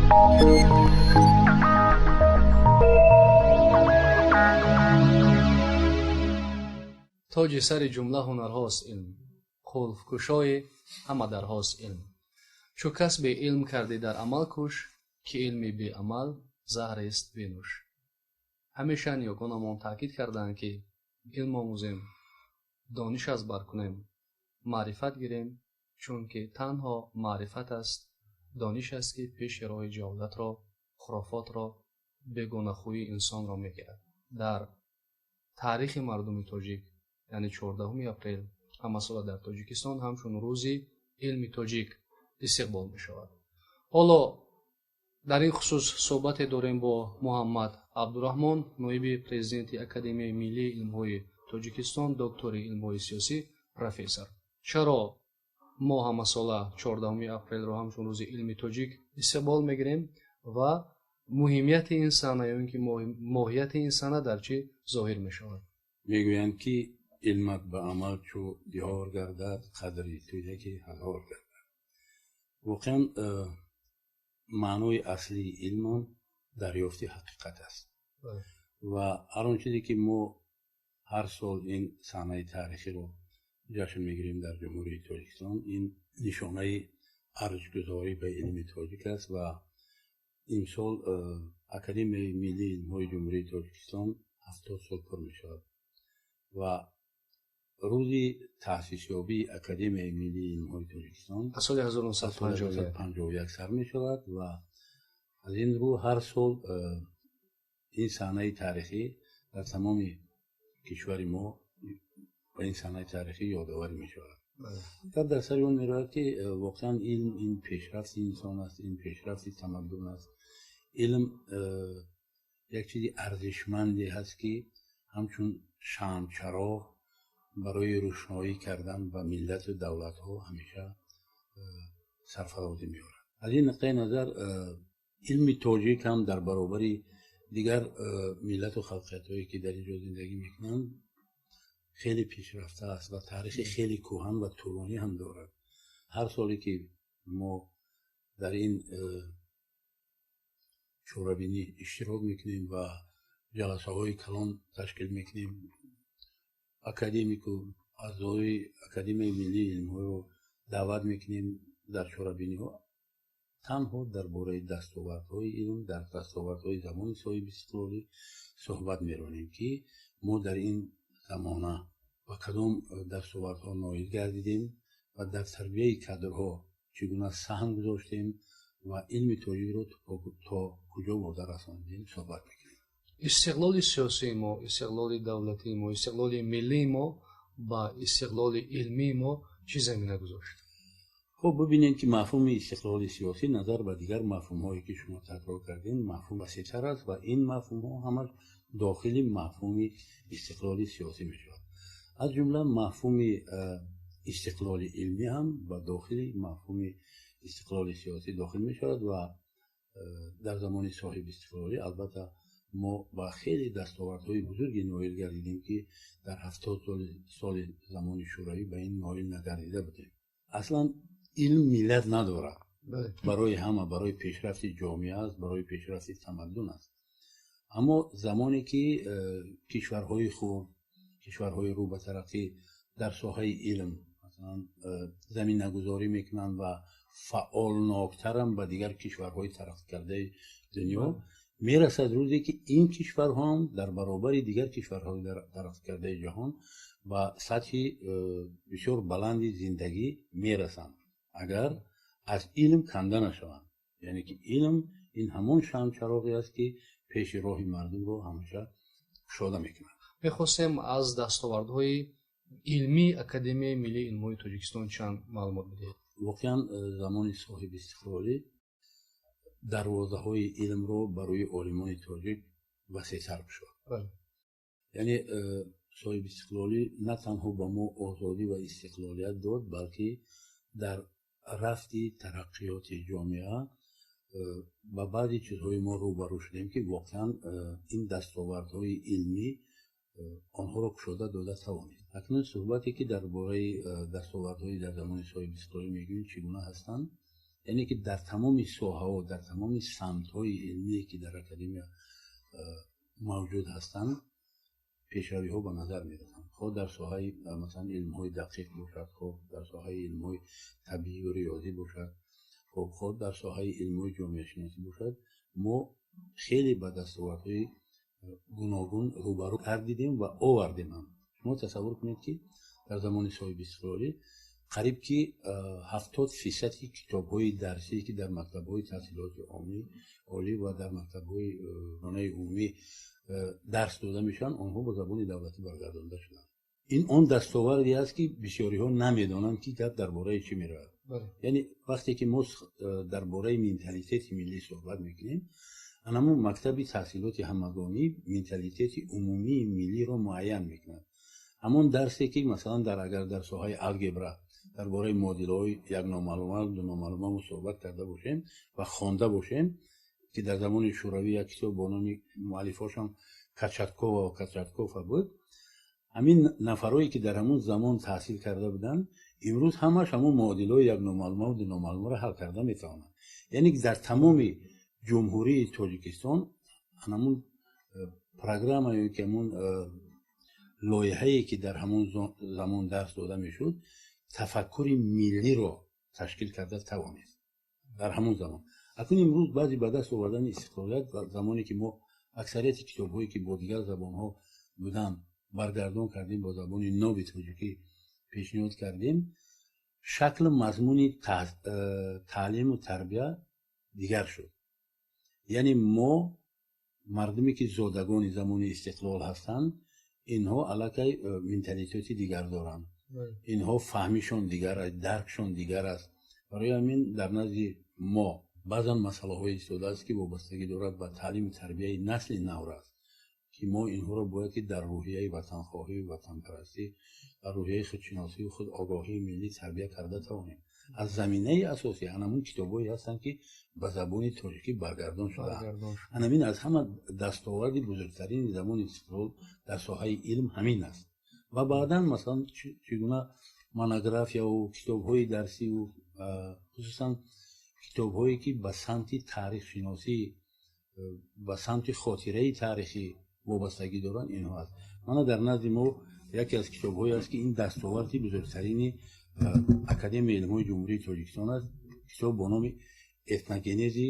Тоҷи сари ҷумла ҳунарҳост илм, қулфкушои ҳама дарҳост илм. Чу касби илм кардӣ дар амал кӯш, ки илми беамал заҳрест бенӯш. Ҳамеша ниёгонамон таъкид карданд, ки илм омӯзем, дониш аз бар кунем, маърифат гирем, чунки танҳо маърифат аст, дониш аст, ки пеши роҳи ҷаҳолатро, хурофотро, бегонахӯии инсонро мегирад. Дар таърихи мардуми тоҷик, яъне 14 апрел ҳамасола дар Тоҷикистон ҳамчун рӯзи илми тоҷик истиқбол мешавад. Ҳоло дар ин хусус суҳбате дорем бо Муҳаммад Абдураҳмон, ноиби президенти Академияи миллии илмҳои Тоҷикистон, доктори илмҳои сиёсӣ, профессор. Чаро мо ҳамасола 14 апрелро ҳамчун рӯзи илми тоҷик истиқбол мегирем ва муҳимияти ин сана ё ин ки моҳияти ин сана дар чӣ зоҳир мешавад? Мегӯянд, ки илмат ба амал чу диҳор гардад, қадри ту яке ҳазор гардад. Воқеан маънои аслии илмон дарёфти ҳақиқат аст ва ҳар он чизе ки мо ҳар сол ин саҳнаи таърихиро ҷашн мегирем дар Ҷумҳурии Тоҷикистон, ин нишонаи арҷгузорӣ ба илми тоҷик аст. Ва имсол Академияи миллии илмҳои Ҷумҳурии Тоҷикистон 70 сол пур мешавад ва рӯзи таъсисёбии Академияи миллии илмҳои Тоҷикистон аз соли 1951 51 сар мешавад ва аз ин рӯ ҳар сол ин саҳнаи таърихӣ дар тамоми кишвари мо ба ин саҳнаи таърихӣ ёдоварӣ мешавад. Гап дар сари он меравад, ки воқеан илм ин пешрафти инсон аст, ин пешрафти тамаддун аст. Илм як чизи арзишманде ҳаст, ки ҳамчун шамъчароғ барои рӯшноӣ кардан ба миллату давлатҳо ҳамеша сарфарозӣ меорад. Аз ин нуқтаи назар илми тоҷик ҳам дар баробари дигар миллату халқиятҳое, ки дар ин ҷо зиндагӣ мекунанд, хеле пешрафта аст ва таърихи хеле кӯҳан ва тӯлонӣ ҳам дорад. Ҳар соле ки мо дар ин чорабинӣ иштирок мекунем ва ҷаласаҳои калон ташкил мекунем, академику аъзои Академияи миллии илмҳоро даъват мекунем дар чорабиниҳо, танҳо дар бораи дастовардҳои илм, дар дастовардҳои замони соҳибистиқлолӣ суҳбат меронем, ки мо дар ин замона ба кадом дастовардҳо ноил гардидем ва дар тарбияи кадрҳо чӣ гуна саҳм гузоштем ва илми тоҷикро то куҷо бурда расондем суҳбат мекунем. Истиқлоли сиёсии мо, истиқлоли давлатии мо, истиқлоли миллии мо ба истиқлоли илмии мо чӣ замина гузошт? Хуб, бибинед, ки мафҳуми истиқлоли сиёсӣ назар ба дигар мафҳумҳое, ки шумо такрор кардем, мафҳум васеътар аст ва ин мафҳумҳо ҳамаш дохили мафҳуми истиқлоли сиёсӣ мешавад. Аз ҷумла мафҳуми истиқлоли илмӣ ҳам ба дохили мафҳуми истиқлоли сиёсӣ дохил мешавад ва дар замони соҳибистиқлолӣ албатта мо ба хеле дастовардҳои бузурге ноил гардидем, ки дар 70 соли замони Шӯравӣ ба ин ноил нагардида будем. Аслан илм миллат надорад, барои ҳама, барои пешрафти ҷомеа аст, барои пешрафти тамаддун аст. Аммо замоне ки кишварҳои хурд, кишварҳои рӯ ба тараққӣ дар соҳаи илм масалан заминагузорӣ мекунанд ва фаъолноктарам ба дигар кишварҳои тараққикардаи дунё мерасад, рӯзе ки ин кишварҳоам дар баробари дигар кишварҳои тараққикардаи ҷаҳон ба сатҳи бисёр баланди зиндагӣ мерасанд, агар аз илм канда нашаванд. Яъне ки илм ин ҳамон шамъчароғе аст, ки пеши роҳи мардумро ҳамеша кушода мекунад. Мехостем аз дастовардҳои илмии Академияи миллии илмҳои Тоҷикистон чанд маълумот бидиҳед. Воқеан замони соҳибистиқлолӣ дарвозаҳои илмро барои олимони тоҷик васеътар кушод. Яъне соҳибистиқлолӣ на танҳо ба мо озодӣ ва истиқлолият дод, балки дар рафти тараққиёти ҷомеа ба баъзе чизҳои мо рӯбарӯ шудем, ки воқеан ин дастовардҳои илмӣ онҳоро кушода дода тавонист. Акнун суҳбате, ки дар бораи дастовардҳои дар замони соҳибистиқлолӣ мегӯем, чӣ гуна ҳастанд? Яъне ки дар тамоми соҳаҳо, дар тамоми самтҳои илмие, ки дар академия мавҷуд ҳастанд, пешравиҳо ба назар мерасанд. Хоҳ дар соҳаи, масалан, илмҳои дақиқ бошад, хоҳ дар соҳаи илмҳои табиӣ ва риёзӣ бошад, хоҳ дар соҳаи илмҳои ҷомеашиносӣ бошад, мо хеле ба дастовардҳои гуногун рӯбарӯ гардидем ва овардем ҳам. Шумо тасаввур кунед, ки дар замони соҳибистиқлолӣ қариб ки 70% китобҳои дарсие, ки дар мактабҳои таҳсилоти олӣ ва дар мактабҳои миёнаи умумӣ дарс дода мешаванд, онҳо бо забони давлатӣ баргардонда шуданд. Ин он дастоварде аст, ки бисёриҳо намедонанд, ки гап дар бораи чӣ меравад. Яъне вақте ки мо дар бораи менталитети миллӣ суҳбат мекунем, анамун мактаби таҳсилоти ҳамагонӣ менталитети умумии миллиро муайян мекунад. Ҳамон дарсе, ки масалан агар дар соҳаи алгебра дар бораи муодилаҳои як номаълума, ду номаълума мо суҳбат карда бошем ва хонда бошем, ки дар замони Шӯравӣ як китоб бо номи муаллифҳошон Кочеткова ва Кочеткова буд, ҳамин нафарое, ки дар ҳамон замон таҳсил карда буданд, имрӯз ҳамаш ҳамон муодилаҳои як номаълума ва ду номаълумаро ҳал карда метавонанд. Яъне дар тамоми Ҷумҳурии Тоҷикистон ҳамон программа ё ки ҳамон лоиҳае, ки дар ҳамон замон дарс дода мешуд, тафаккури миллиро ташкил карда тавонист дар ҳамон замон. Акнун имрӯз баъди ба даст овардани истиқлолият, замоне ки мо аксарияти китобҳое, ки бо дигар забонҳо буданд, баргардон кардем, бо забони нави тоҷикӣ пешниҳод кардем, шаклу мазмуни таълиму тарбия дигар шуд. Яъне мо мардуме, ки зодагони замони истиқлол ҳастанд, инҳо аллакай менталитети дигар доранд, инҳо фаҳмишон дигар аст, даркшон дигар аст. Барои ҳамин дар назди мо баъзан масъалаҳое истодааст, ки вобастагӣ дорад ба таълиму тарбияи насли наврас, ки мо инҳоро бояд ки дар рӯҳияи ватанхоҳӣ, ватанпарастӣ, дар рӯҳияи худшиносию худогоҳии миллӣ тарбия карда тавонем. Аз заминаи асосӣ анамун китобҳое ҳастанд, ки ба забони тоҷикӣ баргардон шудаанд. Анамин аз ҳама дастоварди бузургтарини замони истиқлол дар соҳаи илм ҳамин аст. Ва баъдан масалан чӣ гуна монографияву китобҳои дарсиву хусусан китобҳое, ки ба самти таърихшиносӣ, ба самти хотираи таърихӣ вобастагӣ доранд, инҳо аст. Мана дар назди мо яке аз китобҳое аст, ки ин дастоварди бузургтарини Академияи илмҳои Ҷумҳурии Тоҷикистон аст. Китоб бо номи «Этногенези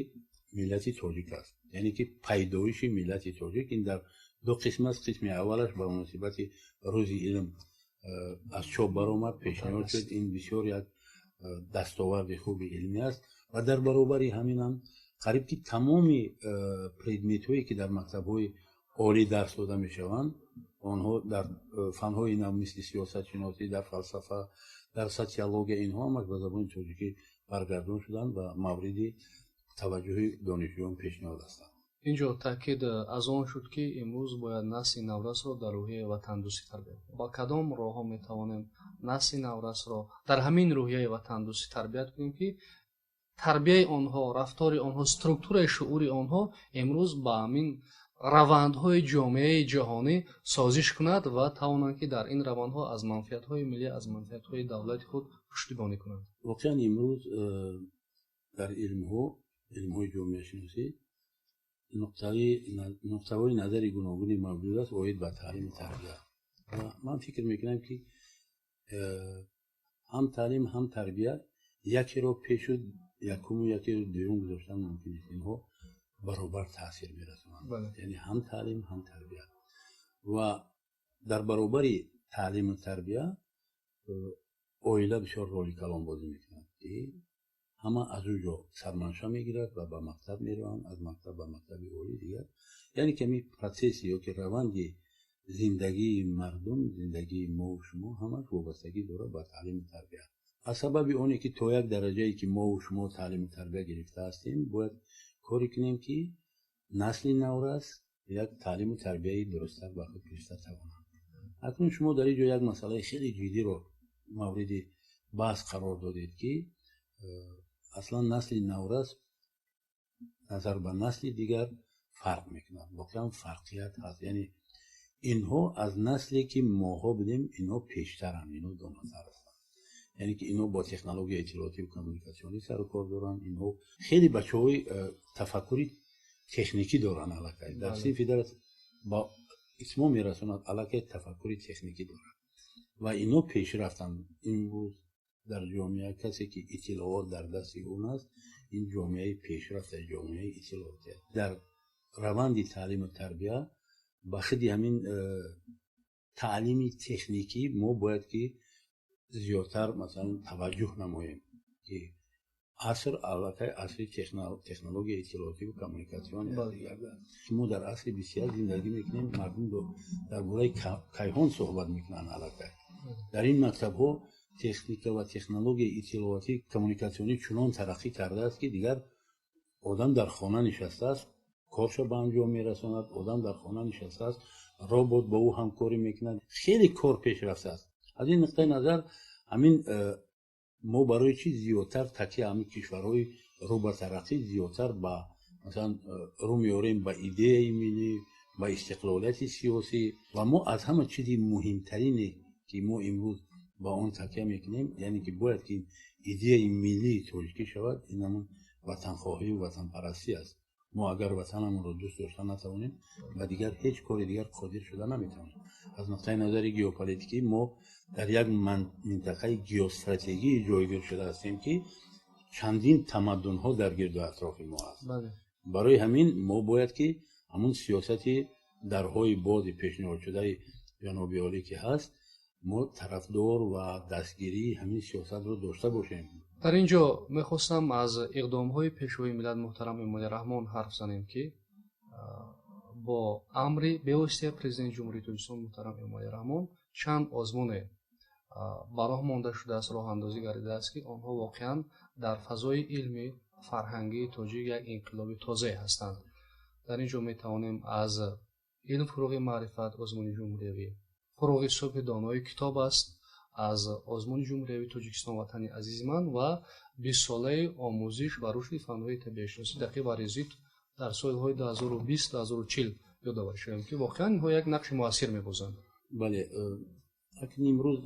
миллати тоҷик» аст, яъне ки пайдоиши миллати тоҷик. Ин дар ду қисм аст. Қисми аввалаш ба муносибати Рӯзи илм аз чоп баромад, пешниҳод шуд. Ин бисёр як дастоварди хуби илмӣ аст. Ва дар баробари ҳаминам қариб ки тамоми предметҳое, ки дар мактабҳои олӣ дарс дода мешаванд, онҳо дар фанҳои нав, мисли сиёсатшиносӣ, дар фалсафа, дар социология, инҳо ҳамаш ба забони тоҷикӣ баргардон шуданд ва мавриди таваҷҷӯҳи донишҷӯён пешниҳод ҳастанд. Инҷо таъкид аз он шуд, ки имрӯз бояд насли наврасро дар рӯҳияи ватандӯстӣ тарбият кунем. Ба кадом роҳҳо метавонем насли наврасро дар ҳамин рӯҳияи ватандӯстӣ тарбият кунем, ки тарбияи онҳо, рафтори онҳо, структураи шуури онҳо имрӯз ба ҳамин равандҳои ҷомеаи ҷаҳонӣ созиш кунад ва тавонанд, ки дар ин равандҳо аз манфиатҳои миллӣ, аз манфиатҳои давлати худ пуштибонӣ кунанд? Воқеан имрӯз дар илмҳои ҷомеашиносӣ нуқтаҳои назари гуногуни мавҷуд аст оид ба таълиму тарбия. Ва ман фикр мекунам, ки ҳам таълим, ҳам тарбия якеро пешу якуму якеро дуюм гузоштан мумкин нест. Инҳо баробар таъсир мерасонанд, яъне ҳам таълим, ҳам тарбия. Ва дар баробари таълиму тарбия оила бисёр роли калон бозӣ мекунад, ки ҳама аз ӯ ҷо сарманша мегирад ва ба мактаб мераванд, аз мактаб ба мактаби олӣ дигар. Яъне ки ҳамин процесси ёки раванди зиндагии мардум, зиндагии мову шумо ҳамаш вобастагӣ дорад ба таълиму тарбия. Аз сабаби оне ки то як дараҷае ки мову шумо таълиму тарбия гирифта ҳастем, бояд коре кунем, ки насли наврас як таълиму тарбияи дурусттар ба худ гирифта тавонанд. Акнун шумо дар ин ҷо як масъалаи хеле ҷиддиро мавриди баҳс қарор додед, ки аслан насли наврас назар ба насли дигар фарқ мекунад. Воқеан фарқият ҳаст, яъне инҳо аз насле, ки моҳо будем, инҳо пештаранд, инҳо донотар ҳастанд. Яъне ки инҳо бо технологияи иттилоотиву коммуникатсионӣ сару кор доранд. Инҳо хеле бачаҳои тафаккури техникӣ доранд. Аллакай дар синфи дарс ба итмом мерасонад, аллакай тафаккури техникӣ дорад ва инҳо пешрафтанд. Имрӯз дар ҷомеа касе ки иттилоот дар дасти он аст, ин ҷомеаи пешрафта, ҷомеаи иттилоотӣ аст. Дар раванди таълиму тарбия ба худи ҳамин таълими техникӣ мо бояд ки зиёдтар, масалан, таваҷҷӯҳ намоем, ки аср аллакай асри технологияи иттилоотиву коммуникатсионӣ. Мо дар асри 21 зиндагӣ мекунем. Мардум дар бораи кайҳон суҳбат мекунанд. Аллакай дар ин мактабҳо техника ва технологияи иттилоотӣ коммуникатсионӣ чунон тараққӣ кардааст, ки дигар одам дар хона нишастааст, коршо ба анҷом мерасонад. Одам дар хона нишастааст, робот бо ӯ ҳамкорӣ мекунад. Хеле кор пеш рафтааст. Аз ин нуқтаи назар ҳамин мо барои чӣ зиёдтар такя ҳамин кишварҳои рӯ ба тараққӣ зиёдтар ба, масалан, рӯ меорем ба идеяи миллӣ, ба истиқлолияти сиёсӣ. Ва мо аз ҳама чизи муҳимтарине ки мо имрӯз ба он такя мекунем, яъне ки бояд ки идеяи миллии тоҷикӣ шавад, ин ҳамон ватанхоҳию ватанпарастӣ аст. Мо агар ватанамонро дӯст дошта натавонем, ба дигар ҳеҷ кори дигар қодир шуда наметавонем. Аз нуқтаи назари геополитикӣ мо дар як минтақаи геостратегӣ ҷойгир шуда ҳастем, ки чандин тамаддунҳо дар гирду атрофи мо аст. Барои ҳамин мо бояд ки ҳамун сиёсати дарҳои бози пешниҳодшудаи ҷаноби олӣ ки ҳаст, мо тарафдор ва дастгирии ҳамин сиёсатро дошта бошем. Дар ин ҷо мехостам аз иқдомҳои Пешвои миллат муҳтарам Эмомалӣ Раҳмон ҳарф занем, ки бо амри бевоситаи Президенти Ҷумҳурии Тоҷикистон муҳтарам Эмомалӣ Раҳмон чанд озмуне ба роҳ монда шудааст, роҳандозӣ гардидааст, ки онҳо воқеан дар фазои илми фарҳангии тоҷик як инқилоби тозае ҳастанд. Дар ин ҷо метавонем аз «Илм фурӯғи маърифат» озмуни ҷумҳуриявӣ, «Фурӯғи субҳи донои китоб аст», аз озмуни ҷумҳуриявии «Тоҷикистон ватани азизи ман» ва 20-солаи омӯзиш ва рушди фанҳои табиатшиносӣ, дақиқ ва риёзӣ дар солҳои 2020-2040 ёдоварӣ шавем, ки воқеан инҳо як нақши муассир мебозанд. Бале, акн имрӯз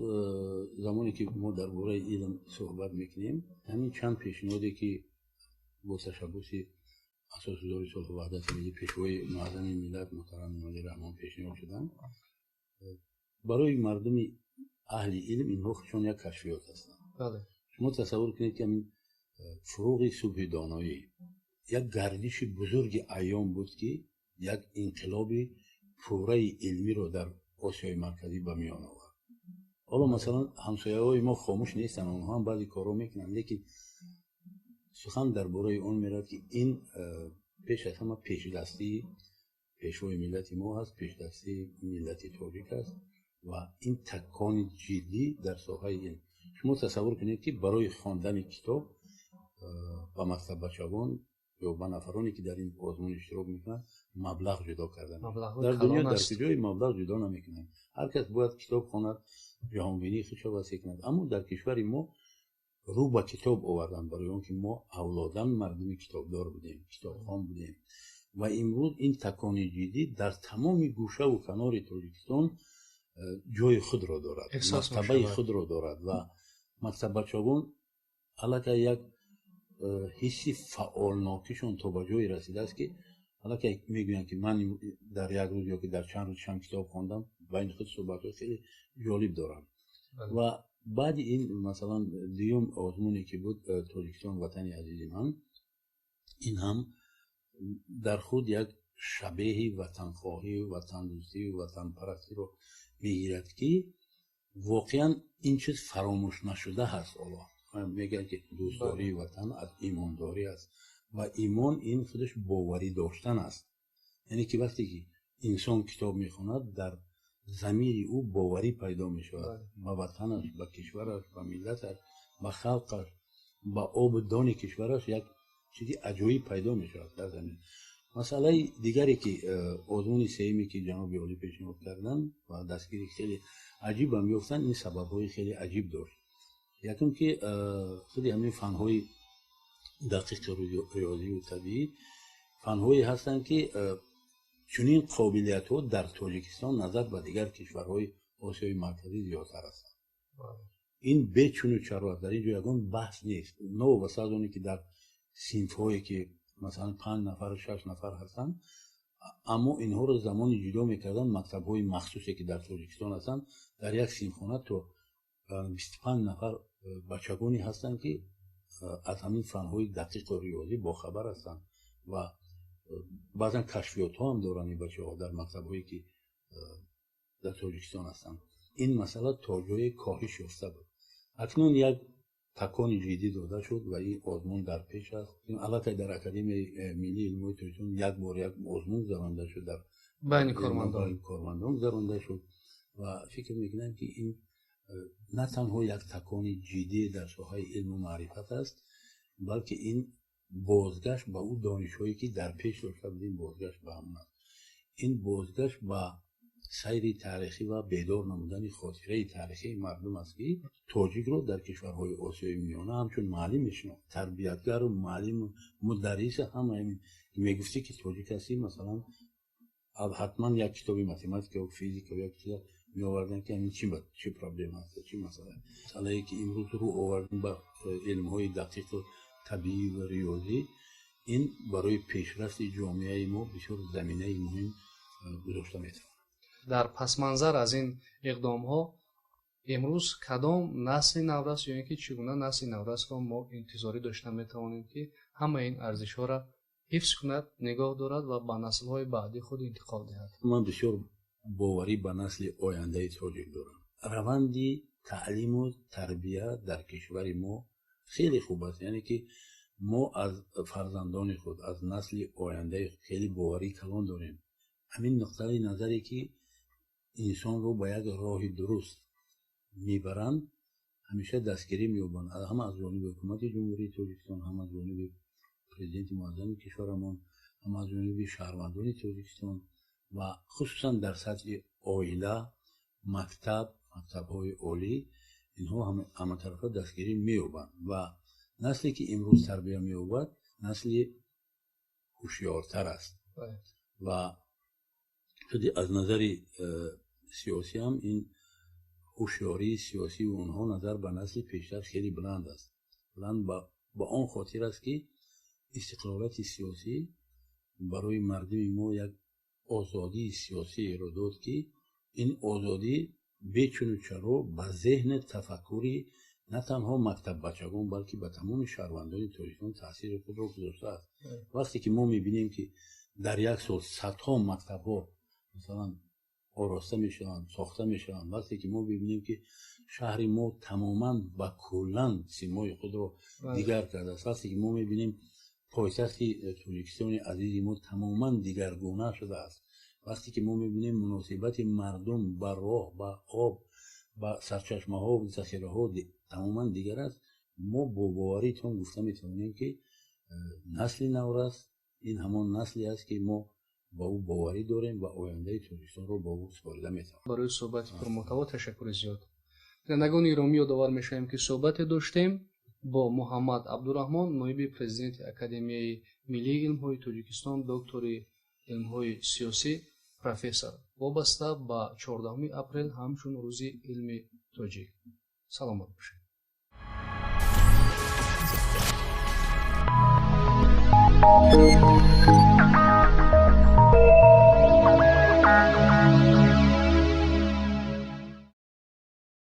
замоне ки мо дар бораи илм суҳбат мекунем, ҳамин чанд пешниҳоде ки бо ташаббуси Асосгузори сулҳу ваҳдати миллӣ, Пешвои муаззами миллат муҳтарам Эмомалӣ Раҳмон пешниҳод шуданд, барои мардуми аҳли илм инҳо худшон як кашфиёт ҳастанд. Шумо тасаввур кунед, ки ҳамин «Фурӯғи субҳи доноӣ» як гардиши бузурги айём буд, ки як инқилоби пурраи илмиро дар Осиёи Марказӣ ба миён овард. Ҳоло, масалан, ҳамсояҳои мо хомӯш нестанд, онҳо ҳам баъзе корҳо мекунанд, лекин сухан дар бораи он меравад, ки ин пеш аз ҳама пешдастии Пешвои миллати мо ҳаст, пешдастии миллати тоҷик аст ва ин такони ҷиддӣ дар соҳаи илм. Шумо тасаввур кунед, ки барои хондани китоб ба мактаббачагон ё ба нафароне ки дар ин озмун иштирок мекунанд, маблағ ҷудо кардан. Дар дунё дар куҷои маблағ ҷудо намекунанд? Ҳар кас бояд китоб хонад, ҷаҳонбинии худшо васеъ кунад. Аммо дар кишвари мо рӯ ба китоб овардан, барои он ки мо авлодан мардуми китобдор будем, китобхон будем. Ва имрӯз ин такони ҷиддӣ дар тамоми гӯшаву канори Тоҷикистон ҷои худро дорад, мартабаи худро дорад ва мактаббачагон аллакай як ҳисси фаъолнокишон то ба ҷое расидааст, ки аллакай мегӯянд, ки ман дар як рӯз ё ки дар чанд рӯз чанд китоб хондам. Байни худ суҳбатҳои хеле ҷолиб доранд. Ва баъди ин, масалан, дуюм озмуне ки буд, «Тоҷикистон ватани азизи ман», ин ҳам дар худ як шабеҳи ватанхоҳию ватандӯстию ватанпарастиро мегирад, ки воқеан ин чиз фаромӯш нашуда ҳаст. Ҳоло мегӯянд, ки дӯстдории ватан аз имондорӣ аст ва имон ин худаш боварӣ доштан аст. Яъне ки вақте ки инсон китоб мехонад, дар замири ӯ боварӣ пайдо мешавад ба ватанаш, ба кишвараш, ба миллаташ, ба халқаш, ба обу дони кишвараш. Як чизи аҷоиб пайдо мешавад дар замин. Масъалаи дигаре ки озмуни сеюме ки ҷаноби олӣ пешниҳод карданд ва дастгири хеле аҷибам ёфтанд, ин сабабҳои хеле аҷиб дошт. Якум ки худи ҳамин фанҳои дақиқи риёзию табиӣ фанҳое ҳастанд, ки чунин қобилиятҳо дар Тоҷикистон назар ба дигар кишварҳои Осиёи Марказӣ зиёдтар ҳастанд. Ин бечуну чаро аст, дар ин ҷо ягон баҳс нест. Новобаста аз оне ки дар синфҳое ки масалан панҷ нафару шаш нафар ҳастанд, аммо инҳоро замони ҷудо мекарданд. Мактабҳои махсусе ки дар Тоҷикистон ҳастанд, дар як синфхона то 25 нафар бачагоне ҳастанд, ки аз ҳамин фанҳои дақиқу риёзӣ бохабар ҳастанд ва баъзан кашфиётҳо ҳам доранд ин бачаҳо дар мактабҳое ки дар Тоҷикистон ҳастанд. Ин масъала то ҷое коҳиш ёфта буд. Акнун як такони ҷиддӣ дода шуд ва ин озмун дар пеш аст. Аллакай дар Академияи миллии илмҳои Тоҷикистон як бор як озмун гузаронда шуд, дар байни кормандон кормандон гузаронда шуд ва фикр мекунам, ки ин на танҳо як такони ҷиддӣ дар соҳаи илму маърифат аст, балки ин бозгашт ба ӯ донишҳое ки дар пеш дошта будем, бозгашт ба ҳамон аст. Ин бозгашт ба сайри таърихӣ ва бедор намудани хотираи таърихии мардум аст, ки тоҷикро дар кишварҳои Осиёи Миёна ҳамчун муаллим мешинохт, тарбиятгару муаллиму мударриса. Ҳама мегуфтӣ ки тоҷик ҳастӣ, масалан, ҳатман як китоби математика ё физика як чиза меоварданд, ки ҳамин чи проблема аст, чи масъала. Масъалае ки имрӯз рӯ овардем ба илмҳои дақиқу табиӣ ва риёзӣ, ин барои пешрафти ҷомеаи мо бисёр заминаи муҳим гузошта метавонад. Дар пасманзар аз ин иқдомҳо имрӯз кадом насли наврас ё ин ки чӣ гуна насли наврасро мо интизорӣ дошта метавонем, ки ҳамаи ин арзишҳоро ҳифз кунад, нигоҳ дорад ва ба наслҳои баъдии худ интиқол диҳад? Ман бисёр боварӣ ба насли ояндаи тоҷик дорам. Раванди таълиму тарбия дар кишвари мо хеле хуб аст, яъне ки мо аз фарзандони худ, аз насли ояндаи хеле боварии калон дорем. Ҳамин нуқтаи назаре ки инсонро ба як роҳи дуруст мебаранд, ҳамеша дастгирӣ меёбанд, ҳама аз ҷониби ҳукумати Ҷумҳурии Тоҷикистон, ҳам аз ҷониби президенти муаззами кишварамон, ҳам аз ҷониби шаҳрвандони Тоҷикистон ва хусусан дар сатҳи оила, мактаб, мактабҳои олӣ. Инҳо ҳаматарафа дастгирӣ меёбанд ва насле ки имрӯз тарбия меёбад, насли ҳушёртар аст ва худи аз назари сиёсӣ ҳам ин ҳушёрии сиёсии онҳо назар ба насли пештар хеле баланд аст. Баланд ба он хотир аст, ки истиқлолияти сиёсӣ барои мардуми мо як озодии сиёсиеро дод, ки ин озодӣ бечуну чаро ба зеҳни тафаккури на танҳо мактаббачагон, балки ба тамоми шаҳрвандони Тоҷикистон таъсири худро гузоштааст. Вақте ки мо мебинем, ки дар як сол садҳо мактабҳо масалан ороста мешаванд, сохта мешаванд, вақте ки мо бибинем, ки шаҳри мо тамоман ба куллан симои худро дигар кардааст, вақте ки мо мебинем пойтахти Тоҷикистони азизи мо тамоман дигаргуна шудааст, вақте ки мо мебинем муносибати мардум ба роҳ, ба об, ба сарчашмаҳо, захираҳо тамоман дигар аст, мо бо боваритон гуфта метавонем, ки насли наврас ин ҳамон насле аст, ки мо ба ӯ боварӣ дорем ва ояндаи Тоҷикистонро ба ӯ супорида метавонем. Барои суҳбати пурмуҳтаво ташаккури зиёд. Бинандагони гиромӣ, ёдовар мешавем, ки суҳбате доштем бо Муҳаммад Абдураҳмон, ноиби президенти Академияи миллии илмҳои Тоҷикистон, доктори илмҳои сиёсӣ, профессор, вобаста ба 14 апрел ҳамчун Рӯзи илми тоҷик. Саломат бошед.